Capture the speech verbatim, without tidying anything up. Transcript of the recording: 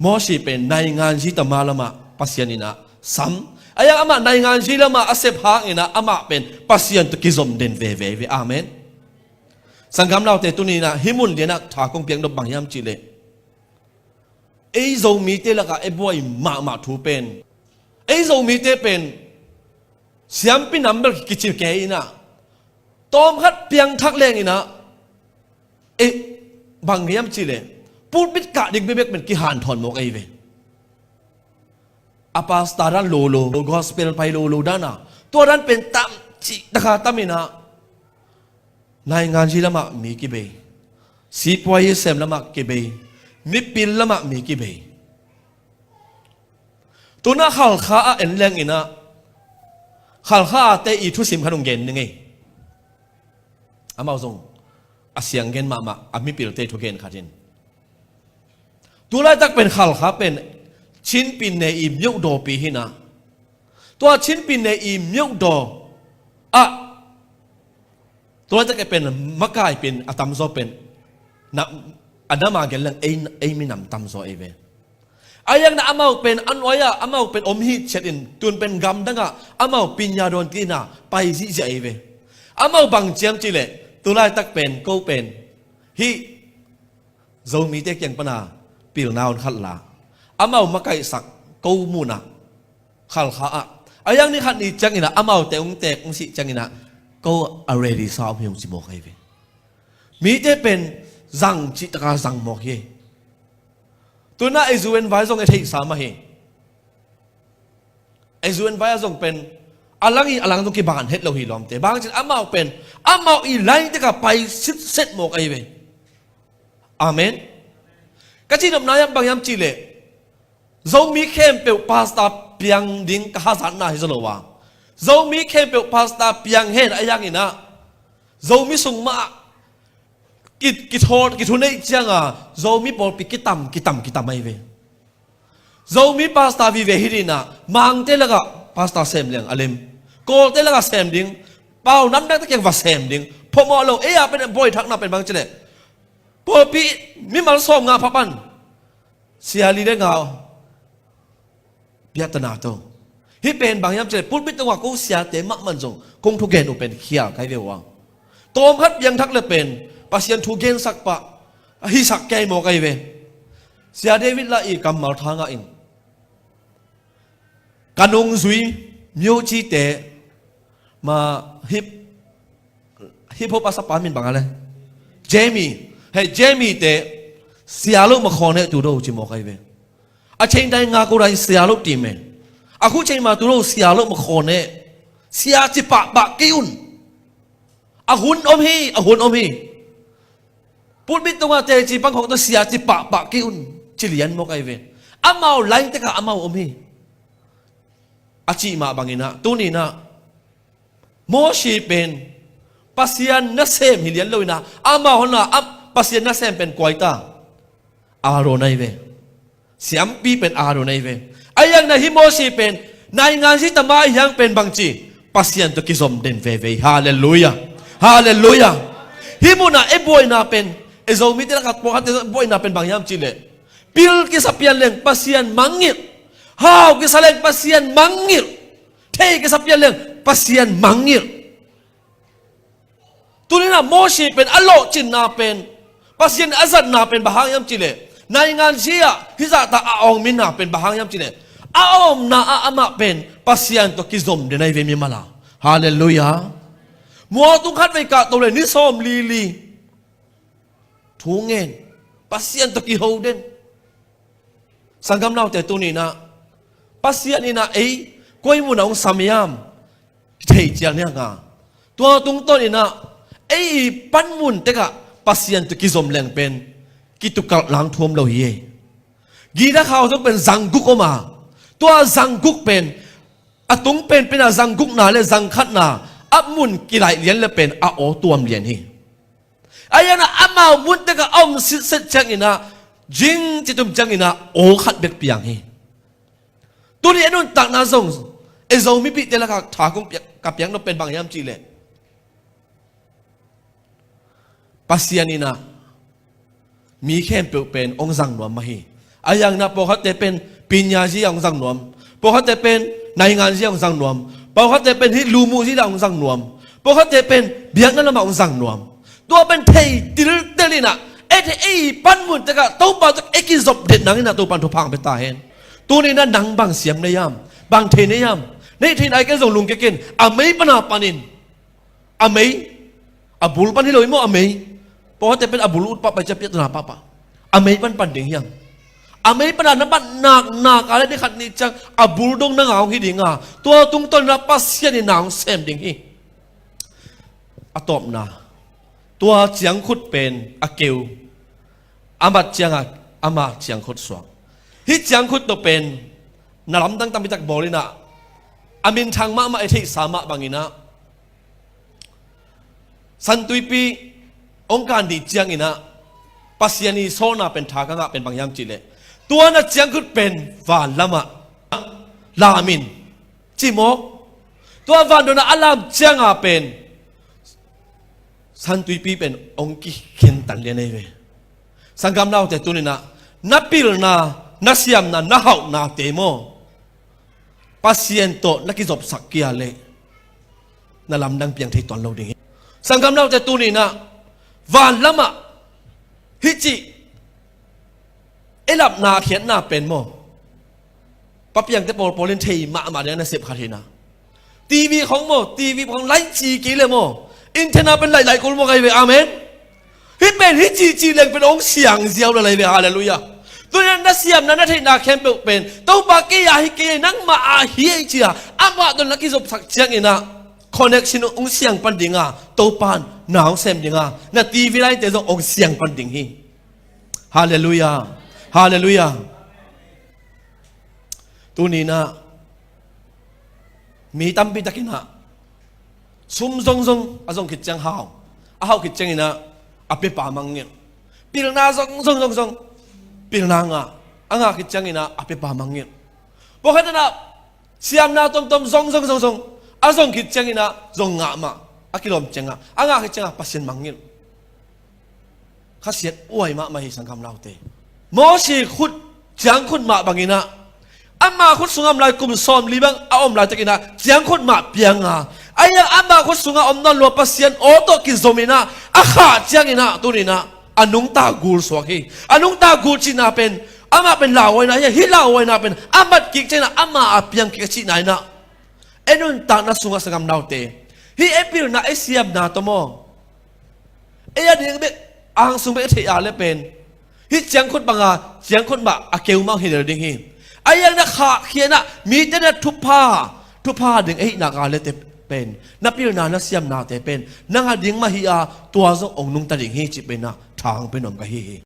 Moses pen naingan zi tama lamah Pasian in ah sam. Ahi hang amah naingan zi lamah a sep hangin ah amah pen Pasian tawh kizom den veve ve. Amen. Sanggamnaute, tuni in ah hih mun lianah tha kong piak nop bang hiam cihleh, ei Zomite lakah ei buai mahmah thu pen, ei Zomite pen siampi nam bel kici kei in ah, tawmkhat piangthak leng in ah, eh, bang hiam cihleh, pulpit kah ding bekbek pen kihanthawn mawk ahi ve. A pastor dan lolo, gospel pai lolo dan a, tua dan pen tam cih taka tam in ah, naingan zi lamah mi kibei, sipuai sem lamah kibei, mipil lamah mi kibei. Tuna Halkha ah en leng in ah, Halkha ate i thusim khat hong gen ning ei. Amau zong a siang gen mahmah, a mipilte thugen khat in. Tulaitak pen Halkha pen Chin pyine i myohdaw pi hi in ah, tua Chin pyine i myohdaw ah, tulaitak pen makai pen a tamzaw pen, na, a nam a gen leng ei, ei minam tamzaw ei ve. Ahi hang in ah amau pen a nuai ah amau pen om hi ciat in, tun pen gamdang ah amau pinya dawn kik in ah pai zihziah ei ve. Amau bang ci hiam cihleh, tulaitak pen ko pen hih Zomite kiang pana pilna hong khat la, amau makaihsak ko mun ah, Halkha ah, ahi hang ni khat ni ciangin ah amaute hong tek hong sih ciangin ah, ko a ready sa om hi hong ci mawk ahi ve. Mite pen zang cih taka zang mawk hi. Tuna ei zu en vai zong ei theihsa mah hi. Ei zu en vai ah zong pen a lang i a lang zong kiban het lo hi lawmte. Bang hang cin amau pen amau i lain tekah pai sitset mawk ahi ve. Amen. Ka cihnopna hiam bang hiam cihleh, Zomi khempeuh pastor piang ding ka hazatna hi zaw lo a, Zomi khempeuh pastor piang hen ahi hang in ah, Zomi sung mah ah ki, kithawl, kithuneih ciang a Zomi pawlpi kitam, kitam, kitam ahi ve. Zomi pastor vive hi ding in ah, Mangte lakah pastor sem leng a lem, Kawlte lakah sem ding, pau namdangte kiang va sem ding, phamawh lo. Ei a pen buaithakna pen bang cihleh, pawlpi mimal sawmnga pha pan sia li le nga piahtana to. Hih pen bang hiam cihleh, pulpit tungah ko siate mahmah zong kong thugen uh pen khial kai ve uh a, tawmkhat piangthak le pen Pasian thu gensak pah a hisak kei mawk ahi ve. Sia David Lah i kammal tha ngah in, ka nungzui myohcite, ma hip, hip hop a sapa min bang a le, Jamie. Hei, Jamie te sia lo ma khawn e tu do ci mawk ahi ve. A chein dai nga ko dai sia lo ti me. A khu chein ma tu do sia lo ma khawn e. Sia ci pahpah kei un. A hun om hi, a hun om hi. Pulpit tungah teci pangkhawk tawh sia ci pahpah kei un, ci lian mawk ahi ve. Amau lain tekah amau om hi. A cih mah bangin ah, tuni in ah, Moses pen Pasian nasem hi lian lo in ah, amau hon ah, a Pasian nasem pen kua hi ta? Aaron ahi ve. Siampi pen Aaron ahi ve. Ahi hang in ah hih Moses pen naingan zi tama ahi hang pen bangci, Pasian tawh kizom den veve hi. Halleluiah. Halleluiah. Hih munah ei buaina pen, ei Zomite lakah pawlkhatte buaina pen bang hiam cihleh, pil kisa pian leng Pasian mangngilh, hau kisa leng Pasian mangngilh, thei kisa pian leng Pasian mangngilh. Tuni in ah Moses pen a lawhcinna pen, Pasian a zatna pen bang hang hiam cihleh, naingan zi ah hih zahta a awngminna pen bang hang hiam cihleh, a omna ah amah pen Pasian tawh kizom den ahi ve mimal a. Halleluiah. Mualtung khat vei kahto le ni sawm lili thu ngen, Pasian tawh kiho den. Sanggamnaute, tuni in ah Pasian in ah ei koi mun ah hong sam hiam thei cial ni hang a, tua tungtawn in ah ei i panmun tekah Pasian tawh kizom leng pen kitukalh lang thuam lo hi. Gita khau zong pen zangguk om a, tua zangguk pen a tung penpen a zanggukna le zangkhatna a mun kilaih lian le pen a aw tuam lian hi. Ahi hang in ah amau mun tekah a om sitset ciangin ah, jing citum ciangin ah aw khat bek piang hi. Tuni a nuntakna zong ei Zomipihte lakah tha kong piak, ka piak nop pen bang hiam cihleh, Pasian in ah mi khempeuh pen hong zang nuam mah hi. A yang na pawlkhatte pen pinyazi a hong zang nuam. Pawlkhatte pen nainganzi a hong zang nuam. Pawlkhatte pen hih lumuhzi a hong zang nuam. Pawlkhatte pen biakna lamah hong zang nuam. Tua pen thei tiltel inah, ei thei ei panmun tekah Topa tawh ei kizop det nang inah Topa in thupha hong pia ta hen. Tuni inah nang bang siam na hiam, bang thei na hiam, na hih thei nai ken zong lungkia ken, a mei pana panin. A mei, a bul pan hi lo hi maw a mei. Pawlkhatte pen a bul ut pahpah, i ciah piahtona pahpah. A mei pan pan ding hiam. A mei pana na bat naknak a le ni khat ni ciang a bul dong na ngah hong hi dinga, tua tungtawn inah Pasian in na hong sem ding hi. A tawpna, tua ciangkhut pen a keu, a mat cianga ama ciangkhut suak. Hih ciangkhut tawh pen na lamdang tampitak bawl inah, a minthang mahmah, i theihsa mah banginah Santuipi hong kan dih cianginah Pasian i sawlna pen tha ka ngah pen bang hiam cihleh, tua na ciangkhut pen van lamah lam in, ci maw? Tua vandawnah a lam cianga pen Santuipi pen hong kikhentan lian ahi ve. Sanggam naute, tuninah na pilna, na siamna, na hauhnate maw, Pasian tawh na kizopsak kei a leh na lamdang piang thei tuan lo ding hi. Sanggam naute, tuninah van lamah hih cih i lapna a khiatna pen maw, Pa Piangte pawlpawl in thei mahmah ding a nasep khat hinah. TV khong maw, TV khong laih ci kei le maw, antenna pen laih laih kul maw ka hi ve. Amen. Hih pen hih cihcih leng pen hong siang ziau lai ve. Halleluiah. Tuninah na siamna, na theihna khempeuh pen Topa kei a hi kei, nangmah a hi ei ci-a amah tawh na kizopsak cianginah connection hong siang pan dinga, Topa in na hong sem dinga, na TV laite zong hong siang pan ding hi. Halleluiah. Halleluiah. Tuninah mi tampi takinah sum zongzong a zong khit ciang hau, a hau khit cianginah a piapa mangngilh. Pilna zongzong zongzong, pilna ngah, a ngah khit cianginah a piapa mangngilh. Pawlkhat inah siamna tomtom zongzong zongzong, a zong khit cianginah zong ngah mah, a kilawm ciangah, a ngah khit ciangah Pasian mangngilh. Khasiat uai mahmah hi, sanggam naute. Mosi khut, ciangkhut mah banginah, ama khut sungah om lai, kum sawmli bang a om laitakinah ciangkhut mah pianga, a hiang ama khut sungah om nawn lua, Pasian aw tawh kizominah a khah cianginah tuninah a nungta gul suak hi. A nungta gul cihna pen amah pen lauhuaina hi a, hih lauhuaina pen a mat kik cianginah ama a piang kik a cihna inah, ei nuntakna sungah, sanggam naute, hih ei pilna, ei siamna tawh maw, ei a ding bek, a hang sung bek i theih a le pen hih ciangkhut banga ciangkhut mah a keu mah hi lel ding hi. A hiang na khahkhiatnah mite na thupha, thupha ding ei hih nak a lete pen, na pilna, na siamnate pen nang a ding mah hi a, tua zong hong nungta ding hi cih penah tha hong pia nuam ka hi hi.